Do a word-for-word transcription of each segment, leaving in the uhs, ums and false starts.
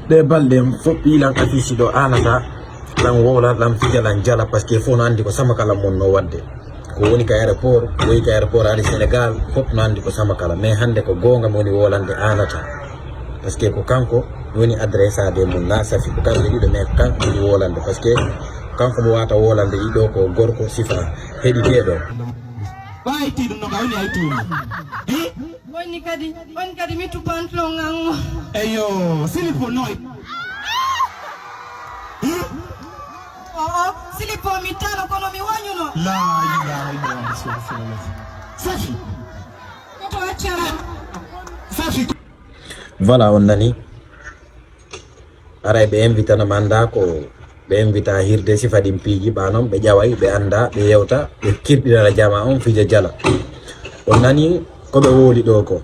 Ɗe balɗe fof ɓii lan affiche ɗo aanata lan wowla lan fija lan jala, parce que fof no anndi ko sama kala mon no waɗde. Ko woni ka aéroport, ko woni ka aéroport ari Sénégal, fof no anndi ko sama kala. Mais hannde ko goonga mi woni wolande aanata. Parce que ko kanko mi woni adressade mum, na safi ko kamɓe ɗiɗo, mais ko kanko mi woni wolande. Parce que kanko mi wata wolande ɗiɗo ko gorko sifa heɗiteɗo. Ɓayti ɗum no gawni ay tuuma. Woni kadi, woni kadi mi tu pantalon ngan o. Eyo, silipo noy. O, o, silipo mi tano kono mi wanyuno. La ilaha illallah, Rasulullah. Safi. Koto accama. Safi. Voilà, on nani. Aray ɓe invitana ma annda ko ɓe invita hirde sifa ɗin piiji ɓa noon ɓe ƴaway ɓe annda ɓe yewta ɓe kirɗinana jama on fija jala. On nani ko ɓe wowli ɗo ko?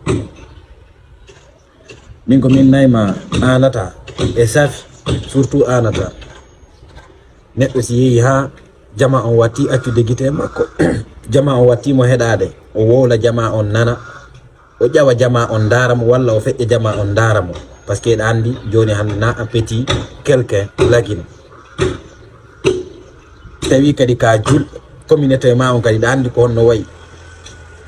Min ko min nayma aanata e safi, surtout aanata. Neɗɗo si yehi ha jama on watti accude gite e makko, jama on watti mo heɗade, o wowla jama on nana, o ƴawa jama on ndaara mo, walla o feƴƴa jama on ndaara mo. Parce que eɗa anndi jooni hannde na appétit quelqu'un lagino. Tawi kadi ka jul communauté ma on kadi ɗa anndi ko honno wayi.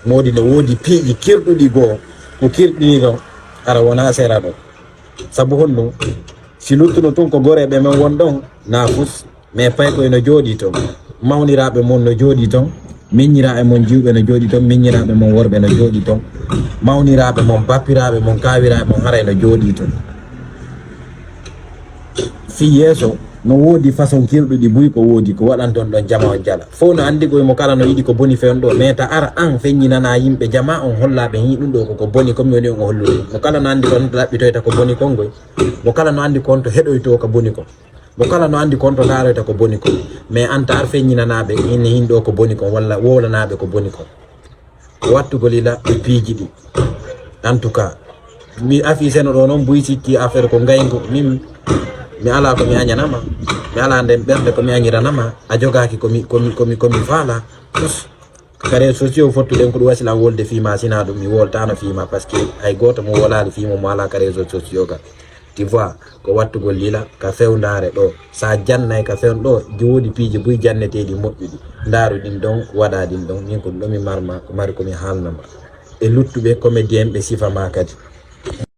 Modi no woodi piiji kirɗuɗi goo ko kirɗini ɗon ara wona sera ɗon. Sabu honɗum? Si luttuno tun ko goreeɓe men won ɗon na fus. Mais paykoy no jooɗii ton, mawniraaɓe mon no jooɗii ton, miññiraaɓe mon jiwɓe no jooɗii ton, miññiraaɓe mon worɓe no jooɗii ton, mawniraaɓe mon, bappiraaɓe mon, kaawiraaɓe mon haray no jooɗii ton. Fii yeeso no woodi façon kirɗuɗi buy ko woodi ko waɗanton ɗon jama on jala. Fow no anndi koy mo kala no yiɗi ko boni fewn ɗo, mais ta ara an feññinana yimɓe jama on hollaaɓe hii ɗum ɗo koko boni ko mi woni on o hollude. Mo kala no anndi kon ɗaɓɓitoyta ko boni kon goy. Mo kala no anndi kon to heɗoytoo ko boni kon. Mo kala no anndi kon to ndaaroyta ko boni kon. Mais an ta ar feññinanaaɓe inne hin ɗo ko boni kon walla wowlanaaɓe ko boni kon. Wattugol ila e piiji ɗi. En tout cas, mi afi seno ɗo noon buy sikki affaire ko ngayngu. Min mi alaa ko mi añanama. Mi alaa nden ɓernde ko mi añiranama. A jogaaki ko mi, ko mi, ko mi, ko mi faala. Ka réseaux sociaux fottuɗen ko ɗum wasilan wolde fii ma, sina ɗum mi woltano fii ma, parce que hay gooto mo wolaali fii mo mo alaa ka réseaux sociaux ka. Tu vois, ko wattugol lila ka fewndaare ɗo. Sa jannay ka fewn ɗo, ji woodi piiji buy janneteeɗi moƴƴuɗi. Ndaaru ɗin ɗon, waɗa ɗin ɗon. Min ko ɗum ɗo mi marma, ko mari ko mi haalnama. E luttuɓe comédien ɓe sifa ma kadi.